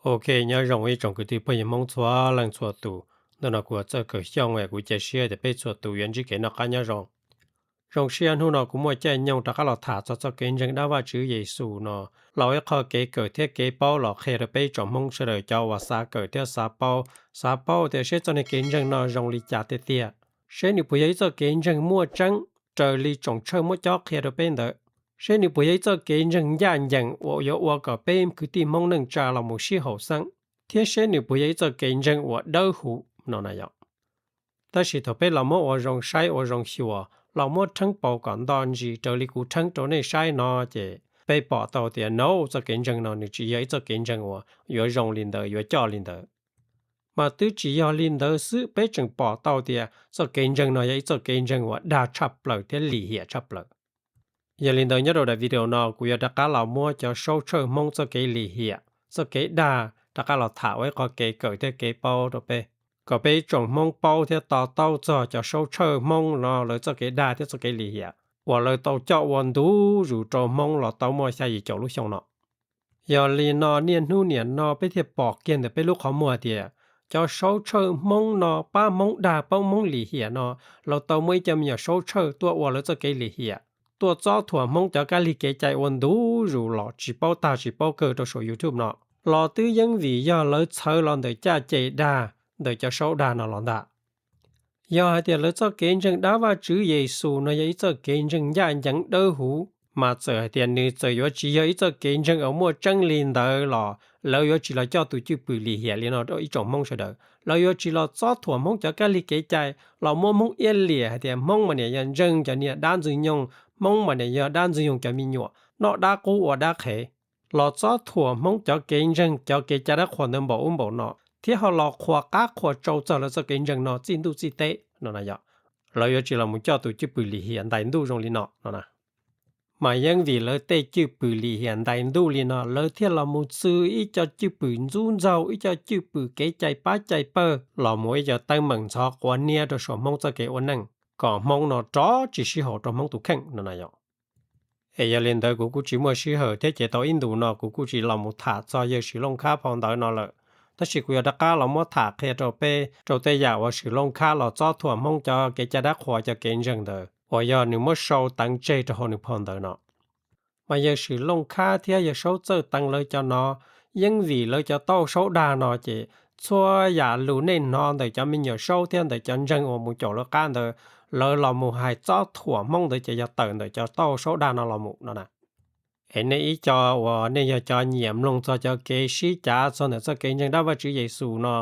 Ok, nyob zoo ib tsoom kwv tij phooj ywg Hmoob txhua leej txhua tus. Ntawm no kuv ua Txawj Kaw Xyooj es kuv cia siab tias peb txhua tus yuav ntsib kev noj qab nyob zoo. Zoo siab hnub no kuv muaj caij nyoog rov qab los tham txog txoj kev ntseeg dab Vajtswv Yexus no, los ib qho kev kawm thiab kev paub los qhia rau peb tsoom Hmoob sawv daws cov uas xav kawm thiab xav paub, xav paub tias seb txoj niag kev ntseeg no zoo li cas tiag tiag, seb nws puas yog ib txoj kev ntseeg muaj tseeb raws li tsoom tshawj muab cob qhia rau peb ntawd, seb nws puas yog ib txoj kev ntseeg ncaj ncees uas yuav ua kom peb kwv tij Hmoob neej tsa los mus sib haum xeeb, thiab seb nws puas yog ib txoj kev ntseeg uas dawb huv no na yom. Tab sis thaum peb los muab ua zoo saib ua zoo xyuas, los muab rheeb paus kom nto ntsis raws li kuv rheeb rau nej saib no ces peb pom tau tias no txoj kev ntseeg no nws tsis yog ib txoj kev ntseeg uas yuav zoo li ntawd yuav coj li ntawd. Mas twb tsis yog li ntawd xwb, peb tseem pom tau tias txoj kev ntseeg no yog ib txoj kev ntseeg uas dag tshaj plaws thiab lim hiam tshaj plaws. Yog li ntawd nyob rau daim video no kuv yuav rov qab los muab cov saub tshawj Hmoob txoj kev lim hiam, txoj kev dag rov qab los tham ua ib qho kev kawm thiab kev paub rau peb, kom peb tsoom Hmoob paub thiab to taub txog cov saub tshawj Hmoob no lawv txoj kev dag thiab txoj kev lim hiam uas lawv tau coj ua ntu zus rau Hmoob los tau muaj xya yim caum lub xyoo no. Yog li no niaj hnub niam no peb thiaj pom kiag ntawm peb lub qhov muag tias cov saub tshawj Hmoob no pab Hmoob dag paub Hmoob lim hiam no, los tau muaj ib co me nyuam saub tshawj tuaj ua lawv txoj kev lim hiam, tuaj txob thuam Hmoob cov kab lig kev cai ua ntu zus los tsis paub tag tsis paub kawg rau saum YouTube no, los twb yeej vim yog lawv txhawv los ntawm caj ces dag ntawm cov saub dag no los ntag. Yog hais tias lawv txoj kev ntseeg dab Vajtswv Yexus no yog ib txoj kev ntseeg ncaj ncees dawb huv, mas txawm hais tias nws txawm yuav tsis yog ib txoj kev ntseeg uas muaj tseeb li ntawd los lawv yuav tsis los coj tus cwj pwm lim hiam li no rau ib tsoom Hmoob sawv daws, lawv yuav tsis los txob thuam Hmoob cov kab lig kev cai, los muab Hmoob iab liam hais tias Hmoob mas niam yog ntseeg cov niag dab Ntxwg Nyoog, Hmoob mas niam yog dab Ntxwg Nyoog cov me nyuam, noj dab qub ua dab qhev, los txob thuam Hmoob cov kev ntseeg cov kev cai dab qhuas ntawd npaum ub npaum no, thiab ho los qhuas qab qhuas tsau txog lawv txoj kev ntseeg no txij ntuj txij teb no na yom. Lawv yuav tsis los mus coj tus cwj pwm lim hiam ntais ntuj zoo li no no na. Mas yeej vim lawv tej cwj pwm lim hiam ntais ntuj li no lawv thiaj los mus txwv ib co cwj pwm ntxub ntxaug, ib co cwj pwm kev cai pab cai pawg los mus ib co teeb meem ntxhov quav niab rau saum Hmoob txoj kev ua neej, kom Hmoob no rov tsis sib haum rau Hmoob tus kheej no na yom. Es yog li ntawd kuv kuj tsis muaj sij hawm thiab ces tau ib ntus no kuv kuj tsis los mus tham txog yawg Swm Looj Khab phau ntawv no lawm. Tab sis kuv yuav rov qab los muab tham qhia rau peb rau tej yam uas Swm Looj Khab los txob thuam Hmoob cov kev cai dab qhuas cov kev ntseeg ntawd uas yog nws muab sau teev tseg rau hauv nws phau ntawv no. Mas yawg Swm Looj Khab thiab yawg Saub Txawj Teev lawv cov no, yeej vim lawv cov tauj saub dag no ces txhua yam lus nej hnov ntawm cov me nyuam saub thiab ntawm cov ntseeg uas mus caum lawv qab ntawd, lawv los mus hais txob thuam Hmoob ntawd ces yog tawm ntawm cov tauj saub dag no los mus no na. Es nej ib co uas nej yog cov nyiam mloog txog cov kev sib cav txog ntawm txoj kev ntseeg dab Vajtswv Yexus no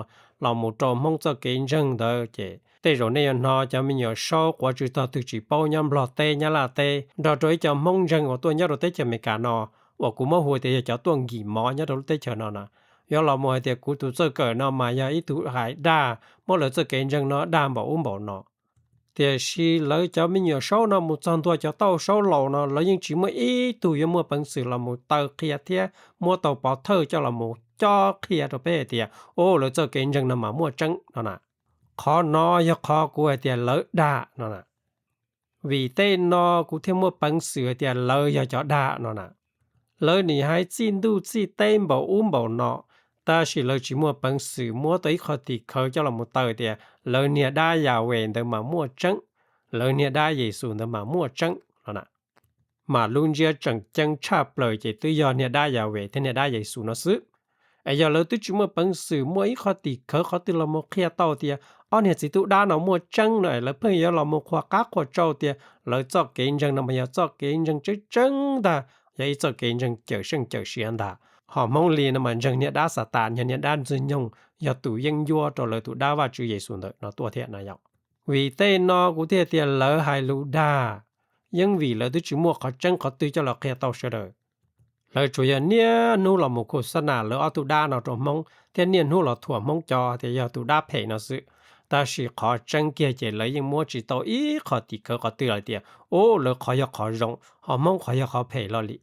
los mus rau Hmoob txoj kev ntseeg ntawd ces tej zaum nej yuav hnov cov me nyuam saub quav tsw tog twg tsis paub nyob Nplog teb Nyab Laj teb nrog rau ib co Hmoob ntseeg uas tuaj nyob rau teb chaws Amelikas no, uas kuv muab hu tias yog cov tuaj nkim mov nyob rau lub teb chaws no na, yuav los mus hais tias kuv tus txawj kawm no mas yog ib tug hais dag, muab lawv txoj kev ntseeg no dag npaum ub npaum no. Tiam sis lawv cov me nyuam saub no mus txog ntua cov tauj saub laus no lawv yeej tsis muaj ib tug yuav muaj peev xwm los mus taw qhia thiab muab tau pov thawj coj los mus cob qhia rau peb hais tias, o, lawv txoj kev ntseeg no mas muaj tseeb no na. Qhov no yog qhov kuv hais tias lawv dag no na. Vim tej no kuv thiaj muaj peev xwm hais tias lawv yog cov dag no na. Lawv nim hais txij ntuj txij teb npaum ub npaum no, tab sis lawv tsis muaj peev xwm muab tau ib qho tim khawv coj los mus taw tias lawv niag dab Yas Ves ntawd mas muaj tseeb, lawv niag dab Yexus ntawd mas muaj tseeb no na. Mas lub ntsiab tseem ceeb tshaj plaws ces twb yog niag dab Yas Ves thiab niag dab Yexus no xwb. Es yog lawv twb tsis muaj peev xwm muaj ib qho tim khawv qhov twg los mus qhia tau tias ob niag txiv tub dab no muaj tseeb no es lawv pheej yuav los mus qhuas qab qhuas tsau tias lawv txoj kev ntseeg no mas yog txoj kev ntseeg tseeb tseeb ntag, yog ib txoj kev ntseeg cawm seej cawm siav ntag. Ho Hmoob li no mas ntseeg niag dab Xatas, niag niag dab Ntxwg Nyoog yog tus yeeb ncuab rau lawv tus dab Vajtswv Yexus ntawm no tuaj thiab na yom. Vim tej no kuv thiaj tias lawv hais lus dag, yeej vim lawv twb tsis muaj qhov tseeb qhov twg coj los qhia tau sawv daws. Lawv tsuas yog niaj hnub los mus khus xab nas lawv ob tug dab no rau Hmoob thiab niaj hnub los thuam Hmoob cov tias yog tus dab phem no xwb. Tab sis qhov tseeb kiag ces lawv yeej muab tsis tau ib qho tim khawv qhov twg los tias, u, lawv qhov yog qhov zoo, ho Hmoob qhov yog qhov phem los li.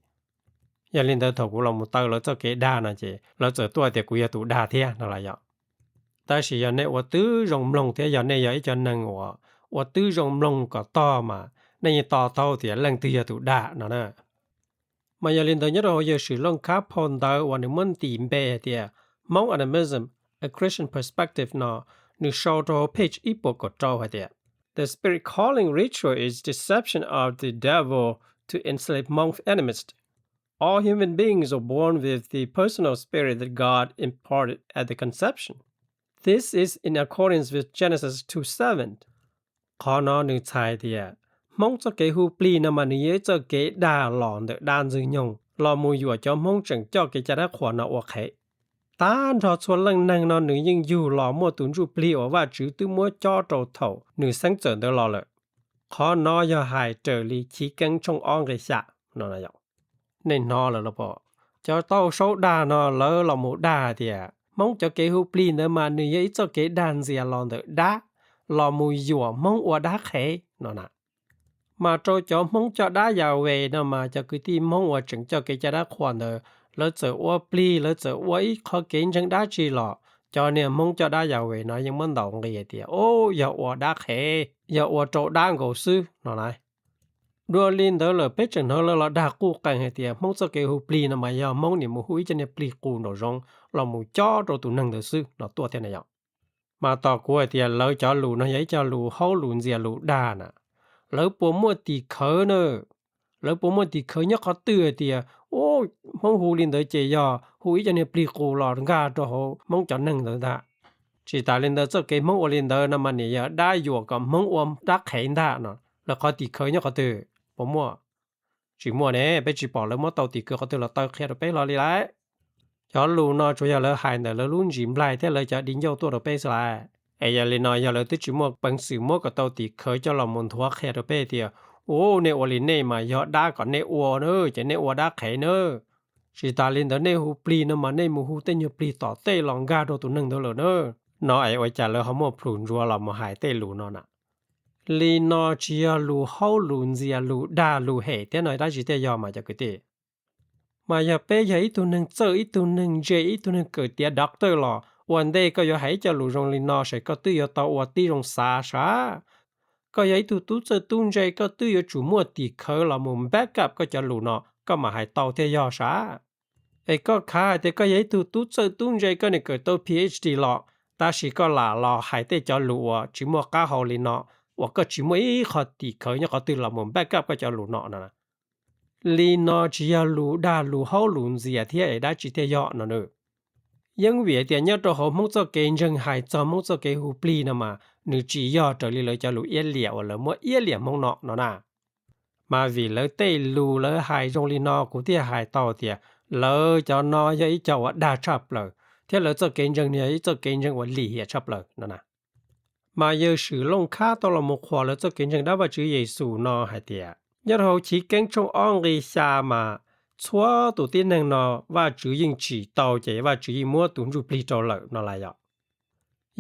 Yog li ntawd thaum kuv los mus taw lawv txoj kev dag no ces lawv txawm tuaj tias kuv yog tus dag thiab no los yom. Tab sis yog nej ua tib zoo mloog thiab yog nej yog ib co neeg uas ua tib zoo mloog kom tog mas nej yeej to taub tias leej twg yog tus dag no na. Mas yog li ntawd nyob rau hauv yawg Swm Looj Khab phau ntawv uas nws muab ntim npe hais tias Hmong Animism: A Christian Perspective no, nws sau rau hauv page ib puas kaum rau hais tias: The spirit calling ritual is deception of the devil to enslave Hmong animists. All human beings are born with the personal spirit that God imparted at the conception. This is in accordance with Genesis two seven. Qhov no nws txhais tias Hmoob txoj kev hu plig no mas nws yog ib txoj kev dag los ntawm dab Ntxwg Nyoog los mus yuam cov Hmoob tseem coj kev cai dab qhuas no ua qhev. Tag nrho txhua leej neeg no nws yeej yug los muaj tus ntsuj plig uas Vajtswv twb muab cob rau thaum nws xeeb txawm ntawd los lawm. Qhov no yog hais raws li Chiv Keeb tshooj ob nqe xya no. Nej hnov lawm los? Cov tau sau dag no lawv los mus dag hais tias Hmoob cov kev hu plig ntawd mas nws yog ib txoj kev dag ntxias los ntawm dab los mus yuam Hmoob ua dab qhev no na. Mas rau cov Hmoob coj dab Yas Ves no mas cov kwv tij Hmoob uas tseem coj kev cai dab qhuas ntawd, lawv txawm ua plig, lawv txawm ua ib qho kev ntseeg dab tsi los cov niag Hmoob coj dab Yas Ves no yeej muab ntaus nqi hais tias, o, yog ua dab qhev, yog ua rau dab nkaus xwb no na. Dua li ntawd lawm peb tseem hnov lawv los dag quj qees hais tias Hmoob txoj kev hu plig no mas yog Hmoob niam mus hu ib co niag plig qus nraum zoov los mus cob rau tus neeg ntawd xwb no tuaj thiab na yom. Mas tos kuv hais tias lawv cov lus no yog ib co lus haub lus ntxias lus dag na. Lawv puas muaj tim khawv na? Lawv puas muaj tim khawv nyob qhov twg hais tias, u, Hmoob hu li ntawd ces yog hu ib co niag plig qus los nkag rau hauv Hmoob cov neeg ntawd ntag? Tsis tas li ntawd, txoj kev Hmoob ua li ntawd no mas nim yog dab yuam kom Hmoob ua dab qhev ntag no. Lawv qhov tim khawv nyob qhov twg? Puas muaj? Tsis muaj ne, peb tsis pom lawv muab tau tim khawv qhov twg los taw qhia rau peb hlo li lauj. Cov lus no tsuas yog lawv hais ntawm lawv lub ntsis nplaig thiab lawv cov di ncauj tuaj rau peb xwb lauj. Es yog li no yog lawv twb tsis muaj peev xwm muab kom tau tim khawv coj los mus nthuav qhia rau peb tias, u, nej ua li nej mas yog dab kom nej ua na, ces nej ua dab qhev na. Tsis tas li ntawd nej hu plig no mas nej mus hu tej nyuag plig tom tej los nkag rau tus neeg ntawd lawm na. No es ua cas lawv ho muaj plhus ntsuav los mus hais tej lus no na? Li no tsis yog lus haub lus ntxias lus dag lus hem thiab no dab tsi thiaj yog mas cov kwv tij? Mas yog peb yog ib tug neeg txawj, ib tug neeg ntse, ib tug neeg kawm tiav doctor los ua ntej koj yuav hais ib co lus zoo li no ces koj twb yuav tau ua tib zoo xav sav. Koj yog ib tug tub txawj tub ntse koj twb yuav tsum muaj tim khawv los mus back up koj cov lus no koj mam hais tau thiaj yog sav. Es koj khav hais tias koj yog ib tug tub txawj tub ntse koj niam kawm tau PhD los tab sis koj lam los hais tej cov lus uas tsis muaj qab hau li no, uas koj tsis muaj ib qho tim khawv nyob qhov twg los mus back up koj cov lus no no. Li no tsis yog lus dag lus haub lus ntxias thiab es dab tsi thiaj yog no na? Yeeb vim hais tias nyob rau hauv Hmoob txoj kev ntseeg hais txog Hmoob txoj kev hu plig no mas nws tsis yog raws li lawv cov lus iab liam uas lawv muab iab liam Hmoob no no na. Mas vim lawv tej lus lawv hais zoo li no kuv thiaj hais tau tias lawv cov no yog ib co uas dag tshaj plaws, thiab lawv txoj kev ntseeg no yog ib txoj kev ntseeg uas lim hiam tshaj plaws no na. Mas yawg Swm Looj Khab tau los mus qhuas lawv txoj kev ntseeg dab Vajtswv Yexus no hais tias nyob rau hauv Chiv Keeb tshooj ob nqi xya mas txhua tus tib neeg no Vajtswv yeej tsim tau ces Vajtswv yeej muab tus ntsuj plig rau lawm no lawm yom.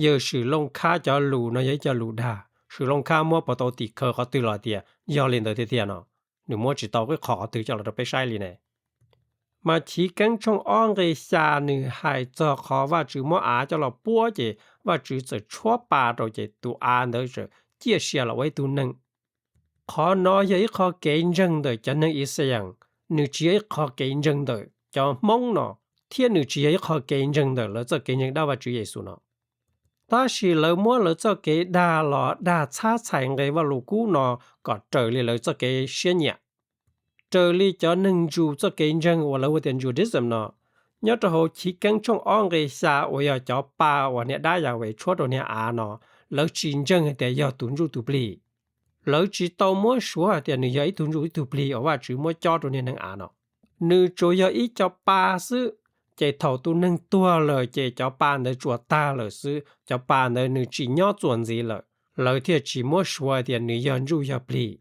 Yawg Swm Looj Khab cov lus no yog ib co lus dag, Swm Looj Khab muab puas tau tim khawv qhov twg los tias yog li ntawd tiag tiag no, nws muab tsis tau ib qho qhov twg coj los rau peb saib li ne. Mas Chiv Keeb tshooj ob nqi xya nws hais txog qhov Vajtswv muab av coj los puab ces Vajtswv txawm tshuab pa rau ces tus av ntawd txawm ciaj sia los ua ib tug neeg. Qhov no yog ib qho kev ntseeg ntawm cov neeg Ixayees, nws tsis yog ib qho kev ntseeg ntawm cov Hmoob no, thiab nws tsis yog ib qho kev ntseeg ntawm lawv txoj kev ntseeg dab Vajtswv Yexus no. Tab sis lawv muab lawv txoj kev dag los dag txhab txhais nqe Vajluskub no kom raws li lawv txoj kev siab nyiam. Raws li cov neeg Jew txoj kev ntseeg uas lawv hu tias Judaism no, nyob rau hauv Chiv Keeb tshooj ob nqi xya uas yog cov pa uas niag dab Yahweh tshuab rau niag av no, lawv tsis ntseeg hais tias yog tus ntsuj tus plig. Lawv tsis tau muab suav hais tias nws yog ib tug ntsuj ib tug plig uas Vajtswv muab cob rau niag neeg av no. Nws tsuas yog ib co pa xwb, ces thaum tus neeg tuag lawm ces cov pa ntawd tsuas tag lawm xwb, cov pa ntawd nws tsis nyob txuas ntxiv lawm, lawv thiaj tsis muab suav hais tias nws yog ntsuj yog plig.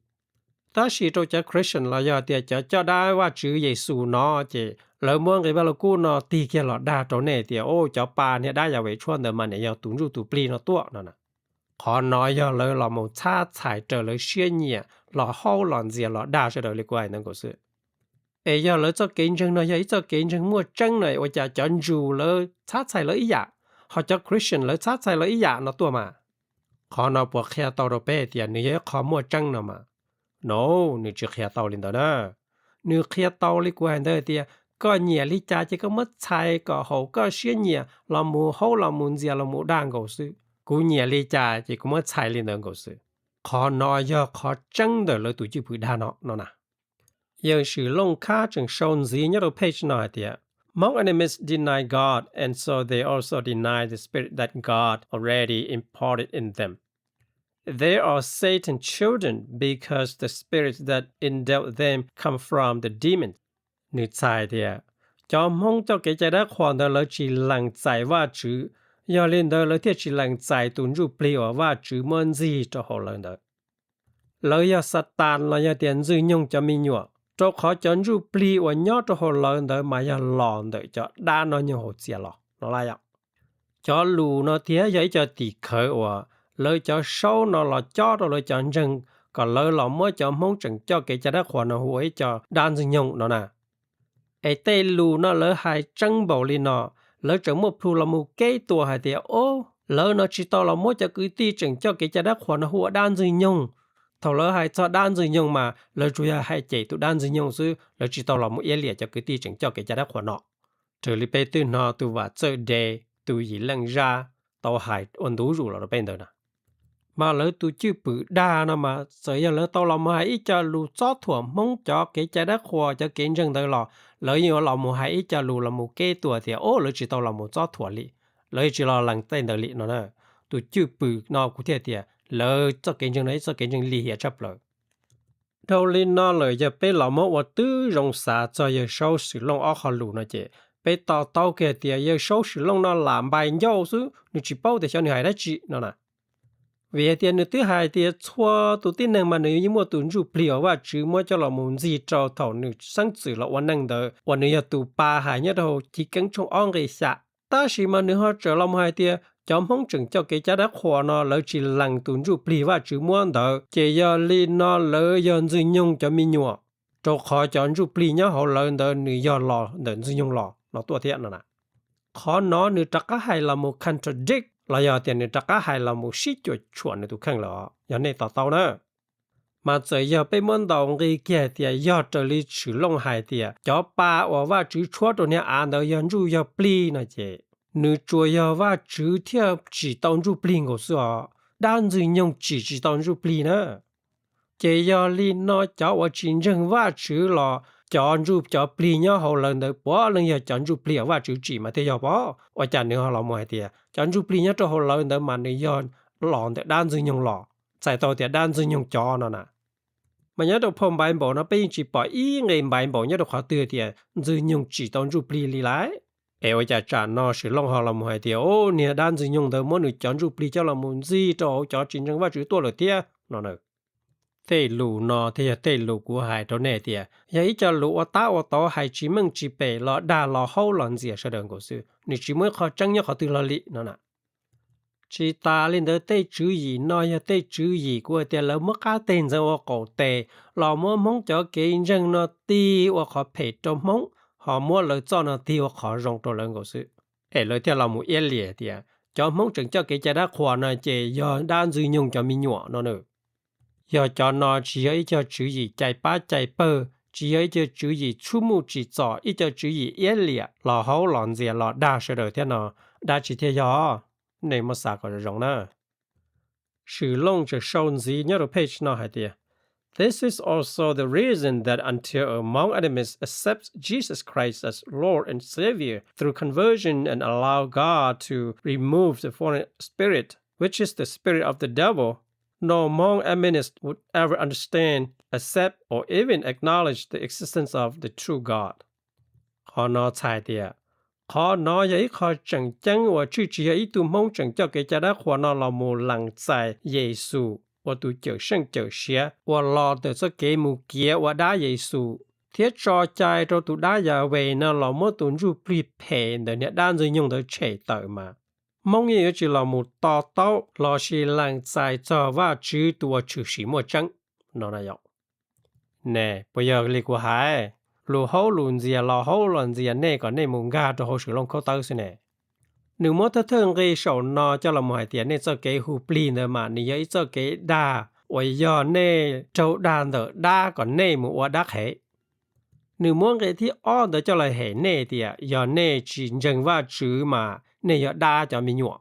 Tab sis rau cov Christian los yog tias cov coj dab Vajtswv Yexus no, ces lawv muab nqe Vajluskub no tig kiag los dag rau nej tias, o, cov pa niag dab Yahweh tshuab ntawd mas nws yog tus ntsuj tus plig no tuaj no na. Qhov no yog lawv los mus txhab txhais raws lawv siab nyiam los haub los ntxias los dag sawv daws li kuv hais ntawd nkaus xwb. Es yog lawv txoj kev ntseeg no yog ib txoj kev ntseeg muaj tseeb no ua cas cov Jew lawv txhab txhais lawv ib yam, ho cov Christian lawv txhab txhais lawv ib yam no tuaj mas? Qhov no puas qhia tau rau peb hais tias nws yog ib qho muaj tseeb no mas? No, nws tsis qhia tau li ntawd na. Nws qhia tau li kuv hais ntawd tias koj nyiam li cas ces koj muab txhais kom haum koj siab nyiam los mus haub los mus ntxias los mus dag nkaus xwb. Kuv nyiam li cas ces kuv muab txhais li ntawd nkaus xwb. Qhov no yog qhov tseeb ntawm lawv tus cwj pwm dag no no na. Yawg Swm Looj Khab tseem sau ntxiv nyob rau page no hais tias, Hmong enemies deny God, and so they also deny the spirit that God already imparted in them. They are Satan's children because the spirit that indwelt them come from the demon. Nws txhais tias, cov Hmoob coj kev cai dab qhuas ntawd lawv tsis lees txais Vajtswv, yog li ntawd lawv thiaj tsis lees txais tus ntsuj plig uas Vajtswv muab ntxig rau hauv lawv ntawd. Lawv yog Xatas los yog tias Ntxwg Nyoog cov me nyuam, rau qhov cov ntsuj plig uas nyob rau hauv lawv ntawd mas yog los ntawm cov dab noj nyoog haus txias los no lawm. Cov lus no thiab yog ib co tim khawv uas lawv cov saub no los cob rau lawv cov ntseeg kom lawv los muab cov Hmoob tseem coj kev cai dab qhuas no hu ua ib co dab Ntxwg Nyoog no na. Es tej lus no lawv hais tseeb npaum li no, lawv tseem muaj plhu los mus keb tua hais tias, o, lawv no tsis tau los muab cov kwv tij tseem coj kev cai dab qhuas no hu ua dab Ntxwg Nyoog. Thaum lawv hais txog dab Ntxwg Nyoog mas lawv tsuas yog hais cem tus dab Ntxwg Nyoog xwb, lawv tsis tau los mus iab liam cov kwv tij tseem coj kev cai dab qhuas no. Raws li peb twb hnov tus Vam Txawj De, tus Yim Leej Zab tau hais ua ntu zus los rau peb ntawd na. Mas lawv tus cwj pwm dag no mas txawm yog lawv tau los mus hais ib co lus txob thuam Hmoob cov kev cai dab qhuas cov kev ntseeg ntawd los lawv yeej yuav los mus hais ib co lus los mus keb tua tias, o, lawv tsis tau los mus txob thuam li, lawv tsis los lees tej ntawd li no na. Tus cwj pwm no kuv thiaj tias lawv txoj kev ntseeg no ib txoj kev ntseeg lim hiam tshaj plaws. Dhau li no lawm yog peb los muab ua tib zoo xav txog Yawg Saub Swm Looj ob qho lus no ces peb to taub kiag tias Yawg Saub Swm Looj no lam npai ncauj xwb, nws tsis paub tias xyov nws hais dab tsi no na. Vim hais tias nws twb hais tias txhua tus tib neeg mas nws yeej muaj tus ntsuj plig uas Vajtswv muab coj los mus ntxig rau thaum nws xeeb txwm los ua neej ntawd uas nws yog tus pa hais nyob rau hauv Chiv Keeb tshooj ob nqe xya. Tab sis mas nws ho tseem los mus hais tias cov Hmoob tseem coj kev cai dab qhuas no lawv tsis lees tus ntsuj plig Vajtswv muab ntawd, ces yog li no lawv yog Ntxwg Nyoog cov me nyuam, rau qhov cov ntsuj plig nyob hauv lawv ntawd nws yog los ntawm Ntxwg Nyoog los no tuaj thiab no na. Qhov no nws rov qab hais los mus contradict los yog tias nws rov qab hais los mus sib cuam tshuam nws tus kheej lawm os, yog nej to taub na. Mas txawm yog peb muab ntaus nqi kiag tias yog raws li Swm Looj hais tias cov pa uas Vajtswv tshuab rau niag av ntawd yog ntsuj yog plig no ces nws tsuas yog Vajtswv thiaj tsim tau ntsuj plig nkaus xwb os, dab Ntxwg Nyoog tsim tsis tau ntsuj plig na. Ces yog li no cov uas tsis ntseeg Vajtswv los cov ntsuj cov plig nyob hauv lawv ntawd puav leej yog cov ntsuj plig uas Vajtswv tsim mas thiaj yog pob. Ua cas nws ho los mus hais tias cov ntsuj plig nyob rau hauv lawv ntawd mas nws yog los ntawm dab Ntxwg Nyoog los, txhais tau tias dab Ntxwg Nyoog cov no na? Mas nyob rau phau Npaiv Npaum no peb yeej tsis pom ib nqe Npaiv Npaum nyob rau qhov twg tias Ntxwg Nyoog tsim tau ntsuj plig li lawm. Es ua cas tsam no Swm Looj ho los mus hais tias, o, niag dab Ntxwg Nyoog ntawd muab nws cov ntsuj plig coj los mus ntxig rau hauv cov tsis ntseeg Vajtswv tuaj lawm thiab no na? Tej lus no thiaj yog tej lus kuv hais rau nej tias yog ib co lus ua tab ua tauv hais tsis meej tsis pem los dag los haub los ntxias sawv daws nkaus xwb, nws tsis muaj ib qho tseeb nyob qhov twg los li no na. Tsis tas li ntawd tej tswv yim no yog tej tswv yim kuv hais tias lawv muab qab teg ntxeev ua qaum tes los muab Hmoob cov kev ntseeg no tig ua qhov phem rau Hmoob, ho muab lawv txoj no tig ua qhov zoo rau lawv nkaus xwb. Es lawv thiaj los mus iab liam tias cov Hmoob tseem coj kev cai dab qhuas no ces yog dab Ntxwg Nyoog cov me nyuam no na. Yog cov no tsis yog ib co tswv yim cais pab cais pawg, tsis yog ib co tswv yim txhub muj tsim txom, ib co tswv yim iab liam los haub los ntxias los dag sawv daws thiab no, dab tsi thiaj yog? Nej muab xav kom zoo zoo na. Swm Looj tseem sau ntxiv nyob rau page no hais tias, This is also the reason that until a Hmong enemy accepts Jesus Christ as Lord and Savior through conversion and allow God to remove the foreign spirit, which is the spirit of the devil, no Hmong enemies would ever understand, accept, or even acknowledge the existence of the true God. Qhov no txhais tias, qhov no yog ib qho tseem ceeb uas tshwj tsis yog ib tug Hmoob tseem coj kev cai dab qhuas no los mus lees txais Yexus ua tus cawm seej cawm siav uas los ntawm txoj kev mus kiav ua dab Yexus thiab tso cai rau tus dab Yahweh no los muab tus ntsuj plig phem ntawm niag dab Ntxwg Nyoog ntawd tshem tawm mas, Hmoob yeej yuav tsis los mus to taub los sis lees txais txog Vajtswv tus uas tshwm sim muaj tseeb no na yom. Ne, puas yog li kuv hais? Lus haub lus ntxias los haub los ntxias nej kom nej mus nkag rau hauv Swm Looj khaub tawb xwb ne. Nws muab thawj thawj nqi saum no coj los mus hais tias nej txoj kev hu plig ntawd mas nws yog ib txoj kev dag uas yog nej raug dag ntawm dab kom nej mus ua dab qhev. Nws muab nqe thib ob ntawd coj los hem nej tias yog nej tsis ntseeg Vajtswv mas nej yog dab cov me nyuam.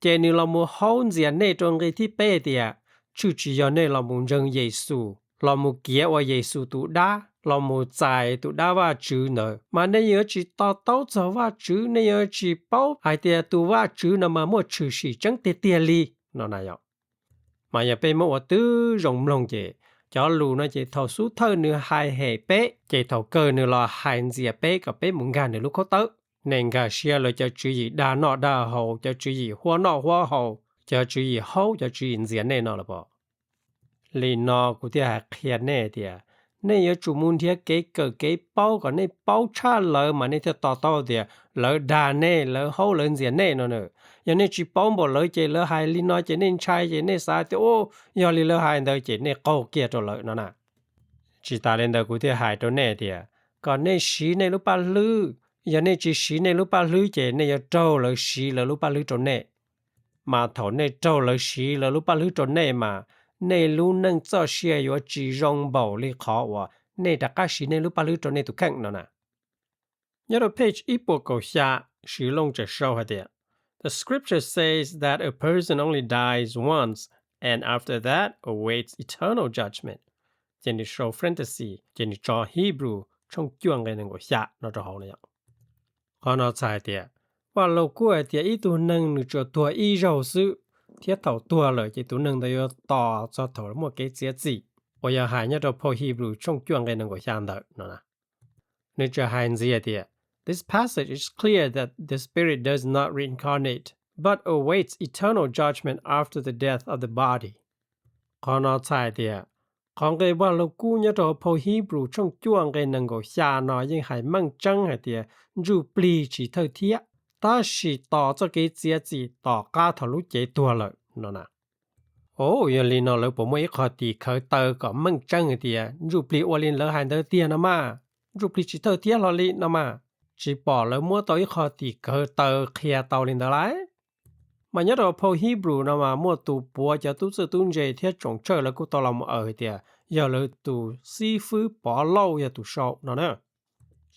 Ces nws los mus haub ntxias nej rau nqe thib peb tias tshwj tsis yog nej los mus ntseeg Yexus, los mus kiav ua Yexus tus dab, los mus txais tus dab Vajtswv ntawd mas nej yuav tsis to taub txog Vajtswv, nej yuav tsis paub hais tias tus Vajtswv no mas muaj tshwm sim tseeb tiag tiag li no na yom. Mas yog peb muab ua tib zoo mloog ces cov lus no ces thaum xub thawj nws hais hem peb ces thaum kawg nws los hais ntxias peb kom peb mus nkag nws lub khaub tawb. Nej nkag siab lawv cov tswv yim dag noj dag haus, cov tswv yim huab noj huab haus, cov tswv yim haub, cov tswv yim ntxias nej no los pom. Li no kuv thiaj hais qhia nej tias nej yuav tsum mus nrhiav kev kawm kev paub kom nej paub tshaj lawv mas nej thiaj to taub tias lawv dag nej, lawv haub, lawv ntxias nej no na. Yog nej tsis paub npaum lawv ces lawv hais li no ces nej ntshai ces nej xav tias u, yog li lawv hais ntawd ces nej qaug kiag rau lawv no na. Tsis tas li ntawd kuv thiaj hais rau nej tias kom nej siv nej lub paj hlwb. Yog nej tsis siv nej lub paj hlwb ces nej yuav raug lawv siv lawv lub paj hlwb rau nej. Mas thaum nej raug lawv siv lawv lub paj hlwb rau nej mas nej lub neej txoj sia yuav tsis zoo npaum li qhov uas nej rov qab siv nej lub paj hlwb rau nej tus kheej no na. Nyob rau page ib puas kaum xya, Swv Looj tseem sau hais tias, The scripture says that a person only dies once, and after that awaits eternal judgment. Ces nws sau Francis, ces nws tso Hebrew tshooj cuaj nqe nees nkaum xya no rau hauv no. Qhov no txhais hais tias, Vaj Lug Kub hais tias ib tug neeg nws tsuas tuag ib zaug xwb, thiab thaum tuag lawm ces tus neeg ntawd yuav tos txog thaum muaj kev txiav txim, uas yog hais nyob rau phau Hebrew tshooj cuaj nqe nees nkaum xya ntawd no. Nws tseem hais ntxiv tias, This passage is clear that the spirit does not reincarnate, but awaits eternal judgment after the death of the body. Qhov no txhais tias, qhov nqe Vaj Lug Kub nyob rau phau Hebrew tshooj cuaj nqe nees nkaum xya no yeej hais meej tseeb hais tias ntsuj plig tsis thawj thiab, tab sis tos txoj kev txiav txim tom qab thaum lub cev tuag lawm no na. Au, yog li no lawv puas muaj ib qho tim khawv taw kom meej tseeb hais tias ntsuj plig ua li lawv hais ntawd tiag no mas? Ntsuj plig tsis thawj thiab hlo li no mas? Tsis pom lawv muab tau ib qho tim khawv taw qhia tau li ntawd lauj. Mas nyob rau phau Hebrew no mas muaj tus puav cov tub txawj tub ntse thiab tsoom tsawj lawv kuj tau los mus aws hais tias yog lawv tus xib fwb Pov Lauj yog tus sau no na.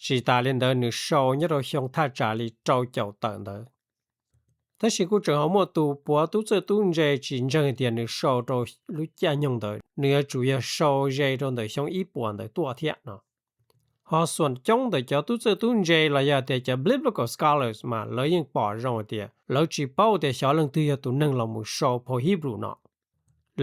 Tsis tas li ntawd nws sau nyob rau xyoo thaj tsam li rau caum tawm ntawd. Tab sis kuj tseem ho muaj tus puav tub txawj tub ntse tsis ntseeg tias nws sau rau lub caij nyoog ntawd, nws yuav tsum yog sau ze rau ntawm xyoo ib puas ntawd tuaj thiab no. Ho xuam coob ntawm cov tub txawj tub ntse los yog tias cov biblical scholars mas lawv yeej pom zoo tias lawv tsis paub tias xyov leej twg yog tus neeg los mus sau phau Hebrew no.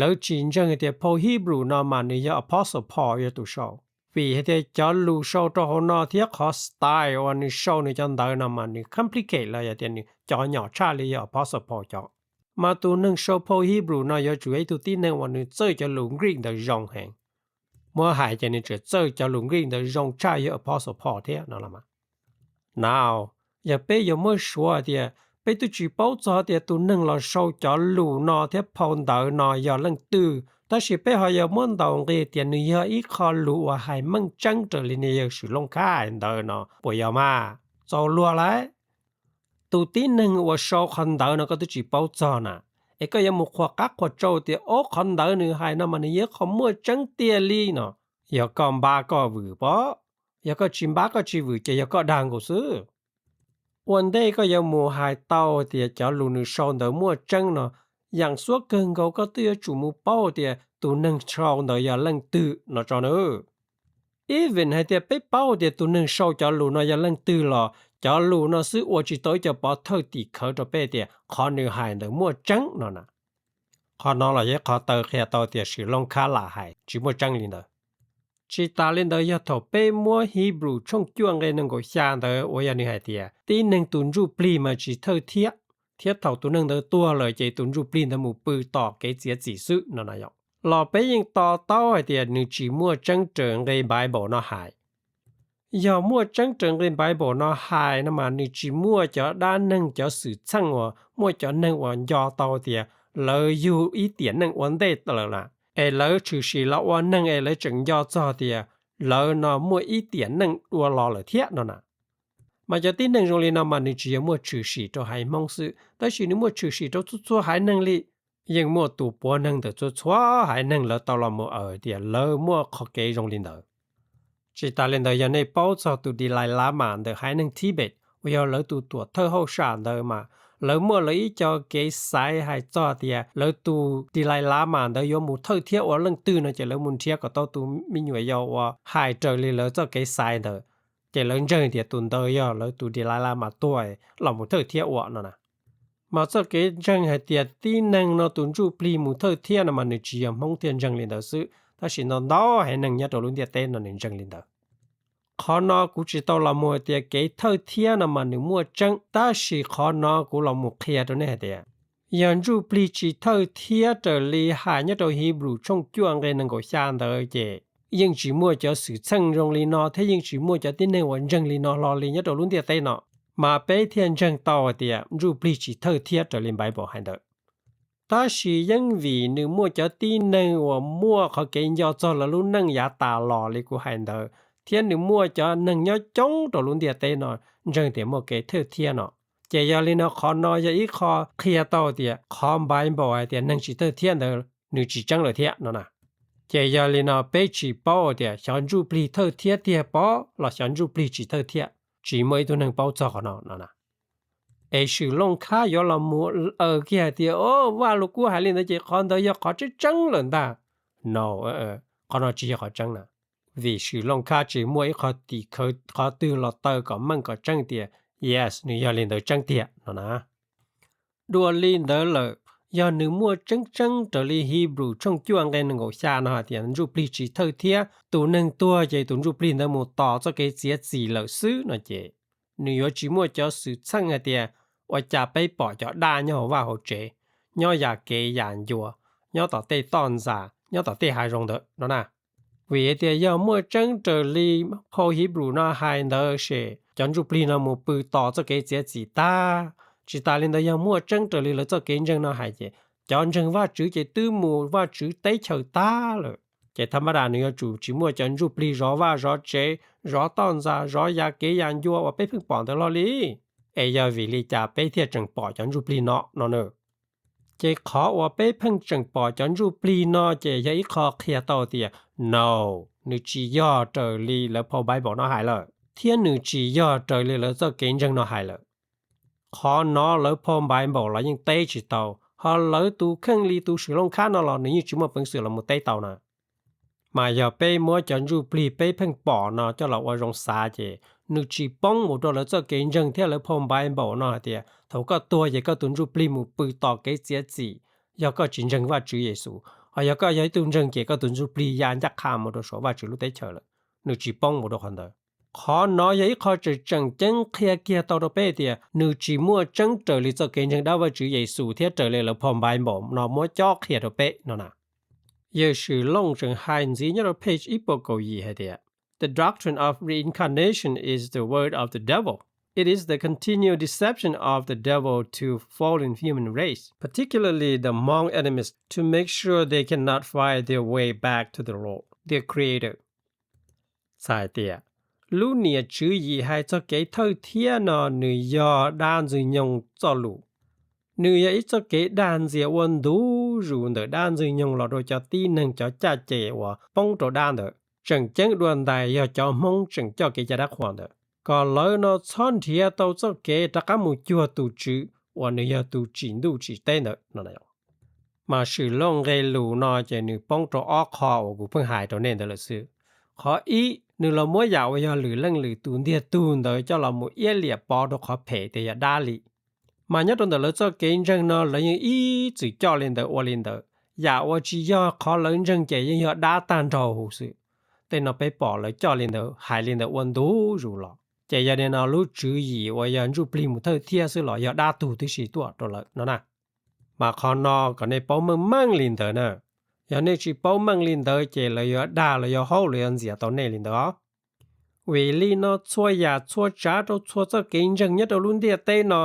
Lawv tsis ntseeg tias phau Hebrew no mas nws yog Apostle Paul yog tus sau, vim hais tias cov lus sau rau hauv no thiab qhov style uas nws sau nws cov ntawv no mas nws complicate los yog tias nws cov nyom tshaj li yog Apostle Paul cov. Mas tus neeg sau phau Hebrew no yuav tsum yog ib tug tib neeg uas nws txawj cov lus Greek ntawd zoo heev. Muab hais ces nws tseem txawj cov lus Greek ntawd zoo tshaj yog Apostle Paul thiab no los mas. Now, yog peb yuav muab suav tias peb twb tsis paub txog tias tus neeg los sau cov lus no thiab phau ntawv no yog leej twg, tab sis peb ho yuav muab ntaus nqi tias nws yog ib qho lus uas hais meej tseeb raws li niag yawg Swv Looj Khab hais ntawd no puas yog mas? Txaus luag lauj. Tus tib neeg uas sau qhov ntawv no koj twb tsis paub txog na, es koj yuav mus qhuas qab qhuas tsau tias ob qhov ntawv nws hais no mas nws yog qhov muaj tseeb tiag li no. Yog koj npab koj vwm pob, yog koj tsis npab koj tsis vwm ces yog koj dag nkaus xwb. Ua ntej koj yuav mus hais tau tias cov lus nws sau ntawd muaj tseeb no, yam xuab kawg nkaus koj twb yuav tsum mus paub tias tus neeg sau ntawd yog leej twg no tso na. Even hais tias peb paub tias tus neeg sau cov lus no yog leej twg los cov lus no xwb ua tsis tau ib co pov thawj tim khawv rau peb tias qhov nws hais ntawd muaj tseeb no na. Qhov no los yog ib qhov taw qhia tau tias Swv Looj Khab lam hais tsis muaj tseeb li ntawd. Tsis tas li ntawd yog thaum peb muab Hebrew tshooj cuaj nqe nees nkaum xya ntawd uas yog nws hais tias tib neeg tus ntsuj plig mas tsis thawj thiab, thiab thaum tus neeg ntawd tuag lawm ces tus ntsuj plig ntawd mus pw tom kev txiav txim xwb no na yom, los peb yeej to taub hais tias nws tsis muaj tseeb raws nqe Bible no hais. Yog muaj tseeb raws nqe Bible no hais no mas nws tsis muaj cov dab neeg cov xwm txheej uas muaj cov neeg uas nco tau tias lawv yug ib tiam neej ua ntej lawm na, es lawv tshwm sim los ua neeg es lawv tseem nco txog tias lawv no muaj ib tiam neej dua los lawm thiab no na. Mas cov tib neeg zoo li no mas nws tsis yog muaj tshwm sim rau haiv Hmoob xwb, tab sis nws muaj tshwm sim rau txhua txhua haiv neeg li. Yeej muaj tus puav neeg ntawm txhua txhua haiv neeg lawv tau los mus aws tias lawv muaj qhov kev zoo li ntawd. Tsis tas li ntawd, yog nej paub txog tus Dalai Lama ntawm haiv neeg Tibet uas yog lawv tus tuam thawj hauj sam ntawd mas lawv muaj lawv ib co kev xaiv hais txog tias lawv tus Dalai Lama ntawd yuav mus thawj thiab ua leej twg no ces lawv mus nrhiav kom tau tus me nyuam yaus uas hais raws li lawv txoj kev xaiv ntawd, ces lawv ntseeg tias tus ntawd yog lawv tus Dalai Lama tuag los mus thawj thiab ua no na. Mas txoj kev ntseeg hais tias tib neeg no tus ntsuj plig mus thawj thiab no mas nws tsis yog Hmoob thiaj ntseeg li ntawd xwb, tab sis ntau ntau haiv neeg nyob rau lub ntiaj teb no nws ntseeg li ntawd. Qhov no kuv tsis tau los mus hais tias kev thawj thiab no mas nws muaj tseeb, tab sis qhov no kuv los mus qhia rau nej hais tias yog ntsuj plig tsis thawj thiab raws li hais nyob rau Hebrew tshooj cuaj nqe nees nkaum xya ntawd ces yeej tsis muaj cov xwm txheej zoo li no thiab yeej tsis muaj cov tib neeg uas ntseeg li no hlo li nyob rau lub ntiaj teb no, mas peb thiaj ntseeg tau hais tias ntsuj plig tsis thawj thiab raws li Bible hais ntawd. Tab sis yeej vim nws muaj cov tib neeg uas muaj qhov kev nco txog lawv lub neej yav tas los li kuv hais ntawd, thiab nws muaj cov neeg nyob coob rau lub ntiaj teb no ntseeg tias muaj kev thawj thiab no. Ces yog li no qhov no yog ib qho qhia tau tias qhov Bible hais tias neeg tsis thawj thiab ntawd nws tsis tseeb lawm thiab no na. Ces yog li no peb tsis paub tias xyov ntsuj plig thawj thiab tiag pob los xyov ntsuj plig tsis thawj thiab, tsis muaj ib tug neeg paub txog qhov no no na. Es Swm Looj Khab yuav los mus aws kiag hais tias, o, Vaj Lug Kub hais li ntawd ces qhov ntawd yog qhov tseeb tseeb lawm ntag. No, qhov no tsis yog qhov tseeb na. Vim Swm Looj Khab tsis muaj ib qho tim khawv qhov twg los taw kom meej kom tseeb tias yes, nws yog li ntawd tseeb tiag no na. Dua li ntawd lawm, yog nws muaj tseeb tseeb raws li Hebrew tshooj cuaj nqe nees nkaum xya no hais tias ntsuj plig tsis thawj thiab, tus neeg tuag ces tus ntsuj plig ntawd mus tos txoj kev txiav txim lawm xwb no ces nws yuav tsis muaj cov xwm txheej hais tias ua cas peb pom cov dab nyob hauv vaj hauv tsev, nyob yam kev yam ncua, nyob tom tej toj ntxas, nyob tom tej hav zoov ntawd no na. Vim tias yog muaj tseeb raws li phau Hebrew no hais ntawd ces cov ntsuj plig no mus pw tos txoj kev txiav txim tag. Tsis tas li ntawd, yog muaj tseeb raws li lawv txoj kev ntseeg no hais ces cov ntseeg Vajtswv ces twb mus Vajtswv teb chaws tag lawm. Ces thas mas das nws yuav tsum tsis muaj cov ntsuj plig zov vaj zov tsev, zov toj ntxas, zov yam kev yam ncua uas peb pheej pom ntawd hlo li. Es yog vim li cas peb thiaj tseem pom cov ntsuj plig no no na? Ces qhov uas peb pheej tseem pom cov ntsuj plig no ces yog ib qho qhia tau tias no, nws tsis yog raws li lawv phau Bible no hais lawm, thiab nws tsis yog raws li lawv txoj kev ntseeg no hais lawm. Qhov no lawv phau Bible los yeej teb tsis tau, ho lawv tus kheej li tus Swm Looj Khab no los nws yeej tsis muaj peev xwm los mus teb tau na. Mas yog peb muab cov ntsuj plig peb pheej pom no coj los ua zoo xav ces nws tsis poob mus rau lawv txoj kev ntseeg thiab lawv phau Bible no hais tias thaum koj tuag ces koj tus ntsuj plig mus pw tos kev txiav txim, yog koj tsis ntseeg Vajtswv Yexus. Ho yog koj yog ib tug ntseeg ces koj tus ntsuj plig ya ncaj qha mus rau saum Vajtswv lub teb chaws lawm. Nws tsis poob mus rau qhov ntawd. Qhov no yog ib qho tseem tseem ceeb qhia kiag tau rau peb tias nws tsis muaj tseeb raws li txoj kev ntseeg dab Vajtswv Yexus thiab raws li lawv phau Bible no muab cob qhia rau peb no na. Yawg Swm Looj tseem hais ntxiv nyob rau page ib puas kaum yim hais tias, The doctrine of reincarnation is the work of the devil. It is the continual deception of the devil to fallen human race, particularly the Hmong animists, to make sure they cannot find their way back to the Lord, their Creator. Txhais tias, lub niam tswv yim hais txog kev thawj thiab no nws yog dab Ntxwg Nyoog txoj lus. Nws yog ib txoj kev dag ntxias ua ntu zus ntawm dab Ntxwg Nyoog los rau cov tib neeg cov caj ces uas poob rau dab ntawd. Tseem ceeb dua ntais yog cov Hmoob tseem coj kev cai dab qhuas ntawd, kom lawv no txhob nrhiav tau txoj kev rov qab mus cuag tus Tswv uas nws yog tus tsim ntuj tsim teb ntawd no. Mas Swm Looj nqe lus no ces nws poob rau ob qho uas kuv pheej hais rau nej ntawd lawm xwb. Qhov ib, nws los muab yam uas yog lwm leej lwm tus ntiag tug ntawd coj los mus iab liam pov rau qhov phem tias yog dab li. Mas nyob rau ntawm lawv txoj kev ntseeg no lawv yeej ib txwm coj li ntawd ua li ntawd. Yam uas tsis yog qhov lawv ntseeg ces yeej yog dab tag nrho huv xwb. Tej no peb pom lawv coj li ntawd hais li ntawd ua ntu zus los. Ces yog li no lub tswv yim uas yog ntsuj plig mus thawj thiab xwb los yog dab tug tib si tuaj rau lawv no na. Mas qhov no kom nej paub meej meej li ntawd na. Yog nej tsis paub meej li ntawd ces lawv yuav dag, lawv yuav haub, lawv yuav ntxias tau nej li ntawd. Vim li no txhua yam txhua tsav rau txhua txoj kev ntseeg nyob rau lub ntiaj teb no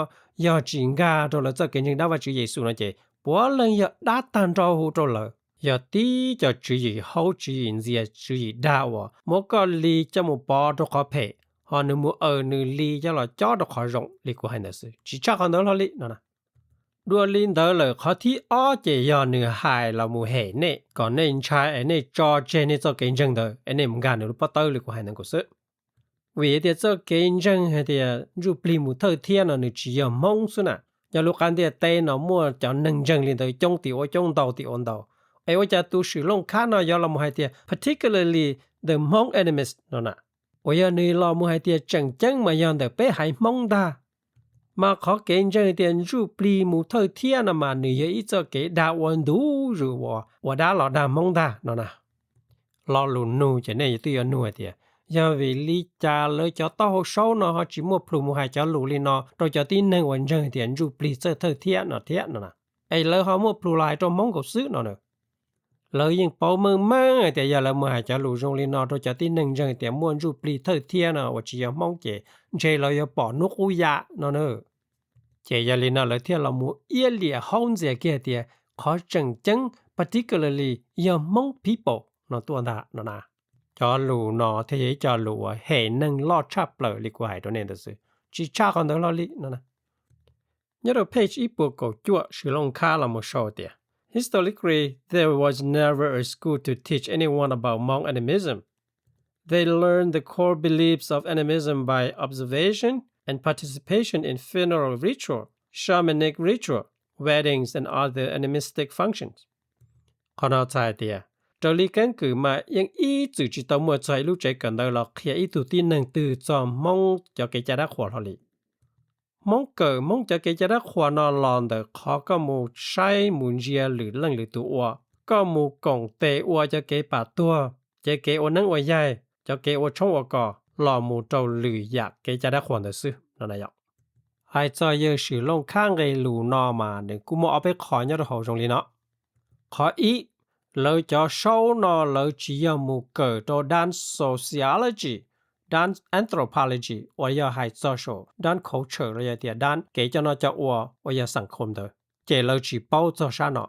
yog tsis nkag rau lawv txoj kev ntseeg dab Vajtswv Yexus no ces puav leej yog dab tag nrho huv rau lawv. Yog tib co tswv yim haub, tswv yim ntxias, tswv yim dag uas muab koj li coj mus pov rau qhov phem, ho nws mus aws nws li coj los cob rau qhov zoo li kuv hais ntawd xwb, tsis tshaj qhov ntawd hlo li no na. Dua li ntawd lawm qhov thib ob ces yog nws hais los mus hem nej kom nej ntshai es nej tso tseg nej txoj kev ntseeg ntawd es nej mus nkag nws lub pob tawb li kuv hais ntawd nkaus xwb. Vim tias txoj kev ntseeg hais tias ntsuj plig mus thawj thiab no nws tsis yog Hmoob xwb na, yog lub qab ntiaj teb no muaj cov neeg ntseeg li ntawd coob tim ua coob ntau tim ua ntau. Es ua cas tus Swm Looj Khab no yuav los mus hais tias particularly the Hmong animist no na? Uas yog nws los mus hais tias tseem ceeb mas yog ntawm peb haiv Hmoob ntag. Mas qhov kev ntseeg tias ntsuj plig mus thawj thiab no mas nws yog ib txoj kev dag ua ntu zus uas ua dab los dag Hmoob ntag no na. Lo lus nug ces nej twb yuav nug hais tias, yog vim li cas lawv cov taub hau saub no ho tsis muaj plhus mus hais cov lus li no rau cov tib neeg uas ntseeg tias ntsuj plig txawj thawj thiab no thiab no na? Es lawv ho muaj plhus los hais rau Hmoob nkaus xwb no na. Lawv yeej paub meej meej hais tias yog lawv mus hais cov lus zoo li no rau cov tib neeg ntseeg tias muaj ntsuj plig thawj thiab no uas tsis yog Hmoob ces ntshe lawv yuav pom hnub qub yam no na. Ces yog li no lawv thiaj los mus iab liam haub ntxias kiag tias qhov tseem ceeb particularly yog Hmoob people no tuaj ntag no na. Cov lus no thiaj yog ib co lus uas hem neeg loj tshaj plaws li kuv hais rau nej ntawd xwb, tsis tshaj qhov ntawd hlo li no na. Nyob rau page ib puas kaum cuaj Swm Looj Khab los mus sau tias, historically there was never a school to teach anyone about Hmong animism. They learned the core beliefs of animism by observation and participation in funeral ritual, shamanic ritual, weddings and other animistic functions. Qhov no txhais hais tias, raws li keeb kwm mas yeej ib txwm tsis tau muaj txog ib lub tsev kawm ntawv los qhia ib tug tib neeg twg txog Hmoob cov kev cai dab qhuas hlo li. Hmoob kawm Hmoob cov kev cai dab qhuas no los ntawm qhov koj mus saib mus ntsia lwm leej lwm tus ua, koj mus koom tes ua cov kev pam tuag, cov kev ua neeb ua yaig, cov kev ua tshoob ua kos los mus rau lwm yam kev cai dab qhuas ntawd xwb no na yom. Hais txog yawg Swm Looj Khab nqe lus no mas nws kuj muaj ob peb qho nyob rau hauv zoo li no. Qhov ib, lawv cov saub no lawv tsis yog mus kawm rau dab sociology, dab anthropology uas yog hais txog saum dab culture los yog tias dab kev coj noj coj ua uas yog xam khom ntawd, ces lawv tsis paub txog sab no.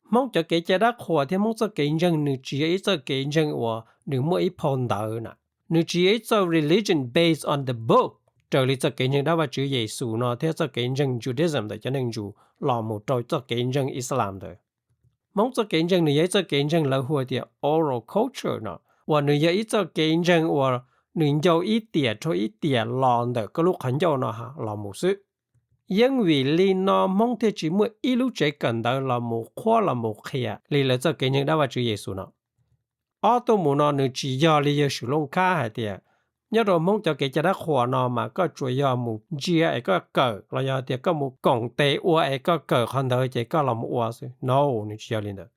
Hmoob cov kev cai dab qhuas thiab Hmoob txoj kev ntseeg nws tsis yog ib txoj kev ntseeg uas nws muaj ib phau ntawv na. Nws tsis yog ib txoj religion based on the book raws li txoj kev ntseeg dab Vajtswv Yexus no thiab txoj kev ntseeg Judaism ntawm cov neeg Jews los mus rau txoj kev ntseeg Islam ntawd. Hmoob txoj kev ntseeg nws yog ib txoj kev ntseeg lawv hu tias oral culture no, uas nws yog ib txoj kev ntseeg uas nws ncau ib tiam rau ib tiam los ntawm koj lub qhov ncauj no los mus xwb. Yeej vim li no Hmoob thiaj tsis muaj ib lub tsev kawm ntawv los mus qhuab los mus qhia li lawv txoj kev ntseeg dab Vajtswv Yexus no. Ob tuaj mus no nws tsis yog li yawg Swm Looj Khab hais tias, nyob rau Hmoob cov kev cai dab qhuas no mas koj tsuas yog mus ntsia es koj kawm los yog tias koj mus koom tes ua es koj kawm qhov ntawd ces koj los mus ua xwb. No, nws tsis yog li ntawd.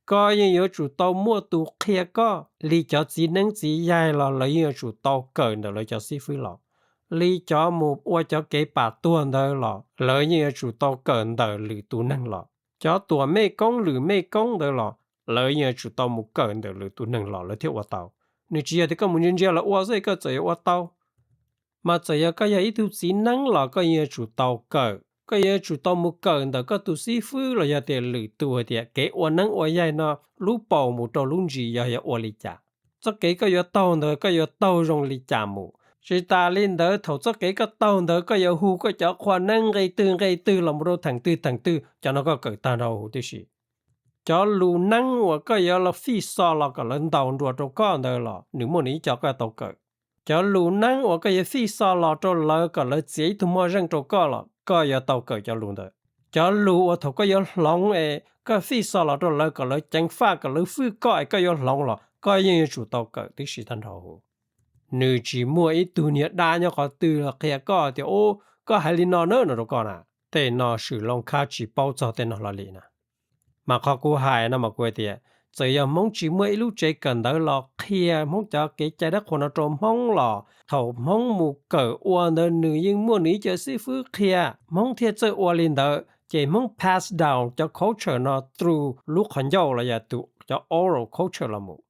Koj yeej yuav tsum tau muaj tus qhia koj, li cov txiv neeb txiv yaig los lawv yeej yuav tsum tau kawm ntawm lawv cov xib fwb los, li cov mus ua cov kev pam tuag ntawd los lawv yeej yuav tsum tau kawm ntawm lwm tus neeg los, cov tuam mej koob lwm mej koob ntawd los lawv yeej yuav tsum tau mus kawm ntawm lwm tus neeg los lawv thiaj ua tau. Nws tsis yog tias koj mus ntsia ntsia lawv ua xwb koj txawm yuav ua tau. Mas txawm yog koj yog ib tug txiv neeb los koj yeej yuav tsum tau kawm, koj yeej yuav tsum tau mus kawm ntawm koj tus xib fwb los yog tias lwm tus hais tias kev ua neeb ua yaig no lub paus mus rau lub ntsis yog yuav ua li cas. Txoj kev koj yuav taug ntawd koj yuav taug zoo li cas mus. Tsis tas li ntawd thaum txoj kev koj taug ntawd koj yuav hu koj cov qhua neeb nqe twg nqe twg los mus rau theem twg theem twg, cov no koj kawm tag nrho huv tib si. Cov lus neeb uas koj yuav los fij xo los kom lawv ntaus nruas rau koj ntawd los nws muaj nws ib co koj tau kawm. Cov lus neeb uas koj yuav fij xo los rau lawv kom lawv txiav ib tug moj zeej rau koj los koj yuav tau kawm cov lus ntawd. Cov lus uas thaum koj yuav hloov es koj fij xo los rau lawv kom lawv ceev faj kom lawv fwj koj es koj yuav hloov los koj yeej yuav tsum tau kawm tib si tag nrho huv. Nws tsis muaj ib tug niag dab nyob qhov twg los qhia koj tias, u, koj hais li no na no rau koj na. Tej no Swm Looj Khab tsis paub txog tej no hlo li na. Mas qhov kuv hais no mas kuv hais tias, txawm yog Hmoob tsis muaj ib lub tsev kawm ntawv los qhia Hmoob cov kev cai dab qhuas no rau Hmoob los thaum Hmoob mus kawm ua ntawd nws yeej muaj nws ib co xib fwb qhia, Hmoob thiaj txawj ua li ntawd ces Hmoob pass down cov culture no through lub qhov ncauj los yog tus cov oral culture los mus.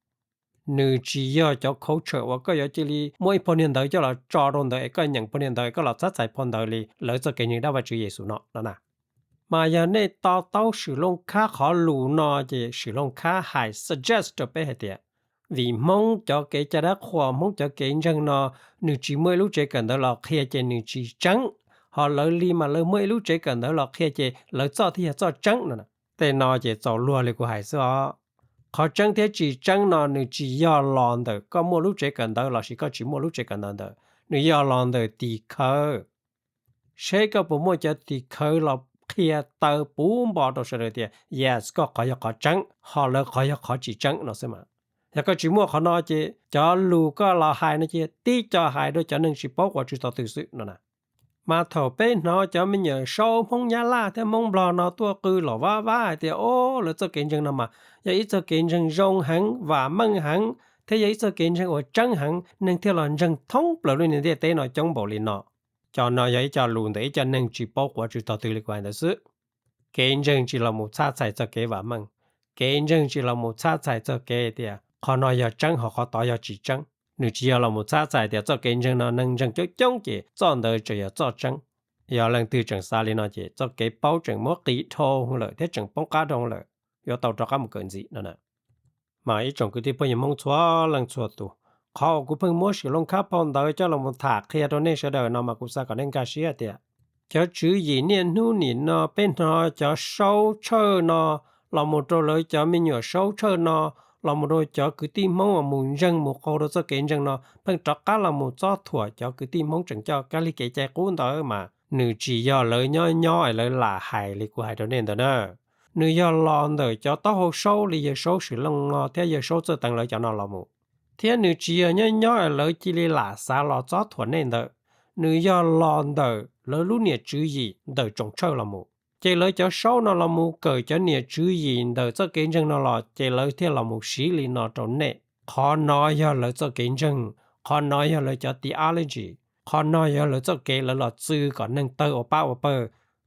Nws tsis yog cov culture uas koj yuav cia li muaj ib phau niag ntawv coj los tso rau ntawd es koj nyeem phau niag ntawv es koj los txhab txhais phau ntawv li lawv txoj kev ntseeg dab Vaj Tswv Yexus no no na. Mas yog nej to taub Swm Looj Khab qhov lus no ces Swm Looj Khab hais suggest rau peb hais tias, vim Hmoob cov kev cai dab qhuas, Hmoob cov kev ntseeg no nws tsis muaj ib lub tsev kawm ntawv los qhia ces nws tsis tseeb. ho lawv li mas lawv muab ib lub tsev kawm ntawv los qhia ces lawv txoj thiaj yog txoj tseeb no. Tej no ces txaus luag li kuv hais xwb os. Qhov tseeb thiab tsis tseeb no nws tsis yog los ntawm koj muaj lub tsev kawm ntawv lossis koj tsis muaj lub tsev kawm ntawv ntawd, nws yog los ntawm tim khawv. Seb koj puas muaj cov tim khawv los qhia taw puv npo rau sawv daws tias yes, koj qhov yog qhov tseeb, ho lawv qhov yog qhov tsis tseeb no xwb mas. Yog koj tsis muaj qhov no ces cov lus koj los hais no ces tib co hais rau cov neeg tsis paub quas tswv tog twg xwb no na. Mas thaum peb hnov cov me nyuam saub Hmoob Nyab Laj thiab Hmoob Nplog no tuaj qw los vab vab hais tias o, lawv txoj kev ntseeg no mas yog ib txoj kev ntseeg zoo heev, vam meej heev, thiab yog ib txoj kev ntseeg uas tseeb heev, neeg thiaj los ntseeg thoob plaws lub ntiaj teb no coob npaum li no. Cov no yog ib co lus ntawm ib co neeg tsis paub quas tswv tog twg li kuv hais ntawd xwb. Kev ntseeg tsis los mus txhab txhais txoj kev vam meej. Kev ntseeg tsis los mus txhab txhais txoj kev tias qhov no yog tseeb ho qhov tod yog tsis tseeb. Nws tsis yog los mus txhab txhais tias txoj kev ntseeg no neeg ntseeg coob coob ces txoj ntawd tseem yog txoj tseeb. Yog leej twg tseem xav li no ces txoj kev paub tseem muab qis dhau lawm thiab tseem poob qab dhau lawm, yuav tau rov qab mus kawm ntxiv no na. Mas ib tsoom kwv tij phooj ywg Hmoob txhua leej txhua tus, qhov uas kuv pheej muab Swm Looj Khab phau ntawv coj los mus tham qhia rau nej sawv daws no mas kuv xav kom nej nkag siab tias cov tswv yim niaj hnub nim no peb hnov cov saub tshawj no los mus rau lawv cov me nyuam saub tshawj no, los mus rau cov kwv tij Hmoob uas mus ntseeg mus qaug rau txoj kev ntseeg no pheej rov qab los mus txob thuam cov kwv tij Hmoob tseem coj kab lig kev cai qub ntawd mas nws tsis yog lawv nyob nyob es lawv lam hais li kuv hais rau nej ntawd na. Nws yog los ntawm cov taub hau saub li yawg saub Swm Looj no thiab yawg saub Txawj Teev lawv cov no los mus. Thiab nws tsis yog nyob nyob es lawv cia li lam xav los txob thuam nej ntawd. Nws yog los ntawm lawv lub niam tswv yim ntawm tsoom tshawj los mus. Ces lawv cov saub no los mus kawm cov niam tswv yim ntawm txoj kev ntseeg no los ces lawv thiaj los mus siv li no rau nej. Qhov no yog lawv txoj kev ntseeg, qhov no yog lawv cov theology, qhov no yog lawv txoj kev lawv los txw kom neeg tawg ua pab ua pawg,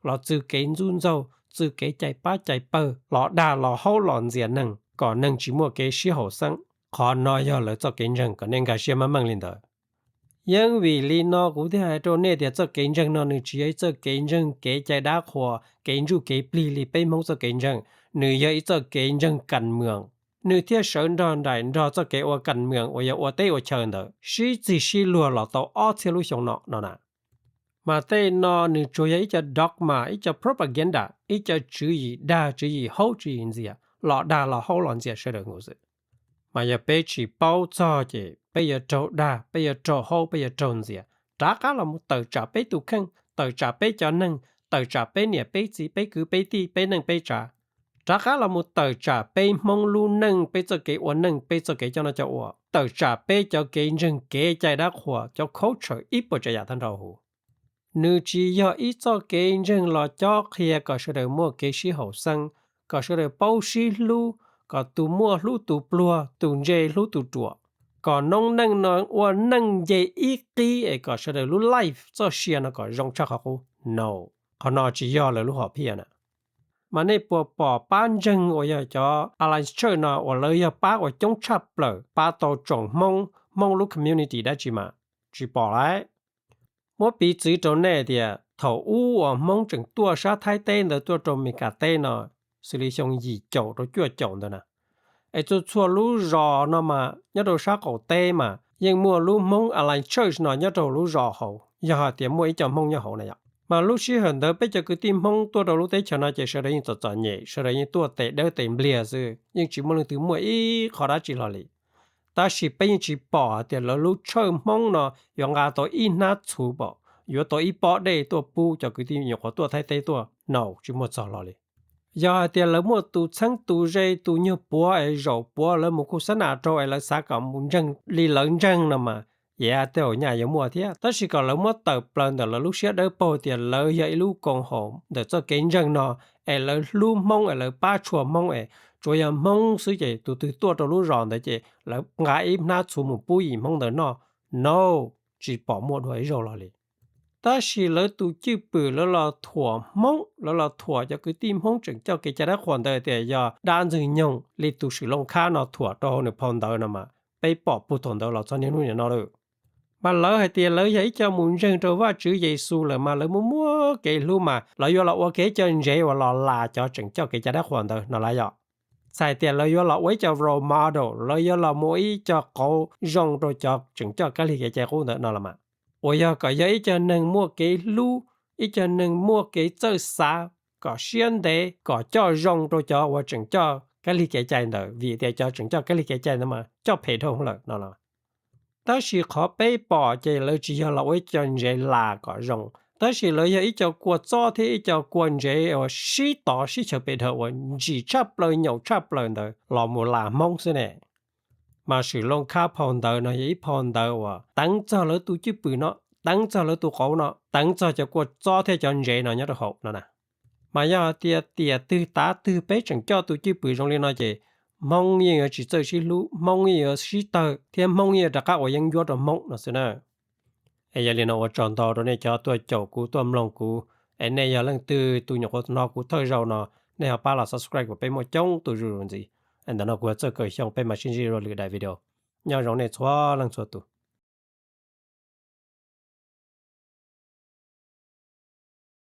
los txw kev ntxub ntxaug, txw kev cais pab cais pawg, los dag los haub los ntxias neeg kom neeg tsis muaj kev sib haum xeeb. Qhov no yog lawv txoj kev ntseeg kom nej nkag siab meej meej li ntawd. Yeej vim li no kuv thiaj hais rau nej tias txoj kev ntseeg no nws tsis yog ib txoj kev ntseeg kev cai dab qhuas, kev ntsuj kev plig li peb Hmoob txoj kev ntseeg. Nws yog ib txoj kev ntseeg kas mwam, nws thiaj sawv nrog nraim nrog txoj kev ua kas mwam uas yog ua teb ua chaw ntawd sib txig sib luag los tau ob txhiab lub xyoo no no na. Mas tej no nws tsuas yog ib co dogma, ib co propaganda, ib co tswv yim dag tswv yim haub tswv yim ntxias, los dag los haub los ntxias sawv daws nkaus xwb. Mas yog peb tsis paub txog ces peb yuav raug dag, peb yuav raug haub, peb yuav raug ntxias, rov qab los mus tawm tsam peb tus kheej, tawm tsam peb cov neeg, tawm tsam peb niam peb txiv, peb kwv peb tij, peb neej peb tsav, rov qab los mus tawm tsam peb Hmoob lub neej, peb txoj kev ua neej, peb txoj kev coj noj coj ua, tawm tsam peb cov kev ntseeg kev cai dab qhuas, cov culture ib puas tsav yam tag nrho huv. Nws tsis yog ib txoj kev ntseeg los cob qhia kom sawv daws muaj kev sib haum xeeb, kom sawv daws paub sib hlub, kom tus muaj hlub tus pluag, tus ntse hlub tus ruam, kom noob neej no ua neej nce ib qib es kom sawv daws lub life txoj sia no kom zoo tshaj qhov qub. No, qhov no tsis yog lawv lub hom phiaj na. Mas nej puas pom pab ntseeg uas yog cov Alliance Church no uas lawv yog pab uas coob tshaj plaws pab tau tsoom Hmoob, Hmoob lub community dab tsi mas? Tsis pom lauj. Muab piv txwv rau nej tias thaum ub uas Hmoob tseem tuaj sab Thaib teb ntawd tuaj rau Meskas teb no, xws li xyoo yim caum rau cuaj caum ntawd na, es txhua txhua lub zos no mas nyob rau sab qaum teb mas yeej muaj lub Hmoob Alliance Church no nyob rau lub zos hauv, yog hais tias muaj ib co Hmoob nyob hauv na yom. Mas lub sij hawm ntawd peb cov kwv tij Hmoob tuaj rau lub teb chaws no ces sawv daws yeej txom txom nyem, sawv daws yeej tuaj tes dawb tes npliag xwb, yeej tsis muaj leej twg muaj ib qho dab tsi hlo li. Tab sis peb yeej tsis pom hais tias lawv lub tshawj Hmoob no yuav nqa tau ib hnab txhuv pom, yuav tau ib pob dej tuaj pub cov kwv tij nyuam qhuav tuaj Thaib teb tuaj, no tsis muaj txog hlo li. Yog hais tias lawv muaj tus txheeb tus ze tus nyuag puav es zaum puav lawv mus kuj xab nas rau es lawv xav kom mus ntseeg li lawv ntseeg no mas, yeej tej zaum nyaj yuav muaj thiab. Tab sis kom lawv muab tawm plaws ntawm lawv lub siab dawb paug tias lawv yog ib lub koom haum ntawm txoj kev ntseeg no, es lawv hlub Hmoob es lawv pab tshua Hmoob es tsuas yog Hmoob xwb ces tus twg tuaj rau lub zos ntawd ces lawv nqa ib hnab txhuv mus pub yim Hmoob ntawd noj, no, tsis pom muaj dua ib zaug los li. Tab sis lawv tus cwj pwm lawv los thuam Hmoob, lawv los thuam cov kwv tij Hmoob tseem coj kev cai dab qhuas ntawd tias yog dab ntxwg nyoog li tus Swm Looj Khab no thuam rau hauv nws phau ntawv no mas, peb pom puag thaum ntawd los txog niaj hnub niam no lawm. Mas lawv hais tias lawv yog ib co mus ntseeg rau Vajtswv Yexus lawm mas lawv muaj muaj kev hlub mas lawv yuav los ua kev coj ntsev uas los las cov tseem coj kev cai dab qhuas ntawd no lawm yom. Txhais tias lawv yuav los ua ib co role model, lawv yuav los mus ua ib co qauv zoo rau cov tseem coj kab lig kev cai qub ntawd no los mas. Uas yog kom yog ib co neeg muaj kev hlub, ib co neeg muaj kev txawj xav kom siab ntev kom coj zoo rau cov uas tseem coj kab lig kev cai ntawd, vim tias cov tseem coj kab lig kev cai ntawd mas coj phem dhau lawm no los. Tab sis qhov peb pom ces lawv tsis yog los ua ib co ntsev las kom zoo, tab sis lawv yog ib co kua txob thiab ib co kua ntsev uas sib tov sib chaws pes dhawv uas ntsim tshaj plaws nyaum tshaj plaws ntawd los mus las Hmoob xwb ne. Mas swm loo khab phau ntawv no yog ib phau ntawv uas teev txog lawv tus cwj pwm no, teev txog lawv tus qauv no, teev txog cov kua txob thiab cov ntsev no nyob rau hauv no na. Mas yog hais tias tiam twg tav twg peb tseem coj tus cwj pwm zoo li no ces Hmoob yeej yuav tsis txawj sib hlub, Hmoob yeej yuav sib tawg thiab Hmoob yeej yuav rov qab ua yeeb ncuab rau Hmoob no xwb na. Es yog li no ua tsaug ntau rau nej cov tuaj caum kuv tuaj mloog kuv, es nej yog leej twg tus nyuam qhuav hnov kuv thawj zaug no, nej ho pab los subscribe kom peb muaj coob tus zuj zus ntxiv. Es ntawm no kuv yuav txawj kawm xyoo peb mam sib ntsib rau lwm daim video. Nyob zoo nej txhua leej txhua tus.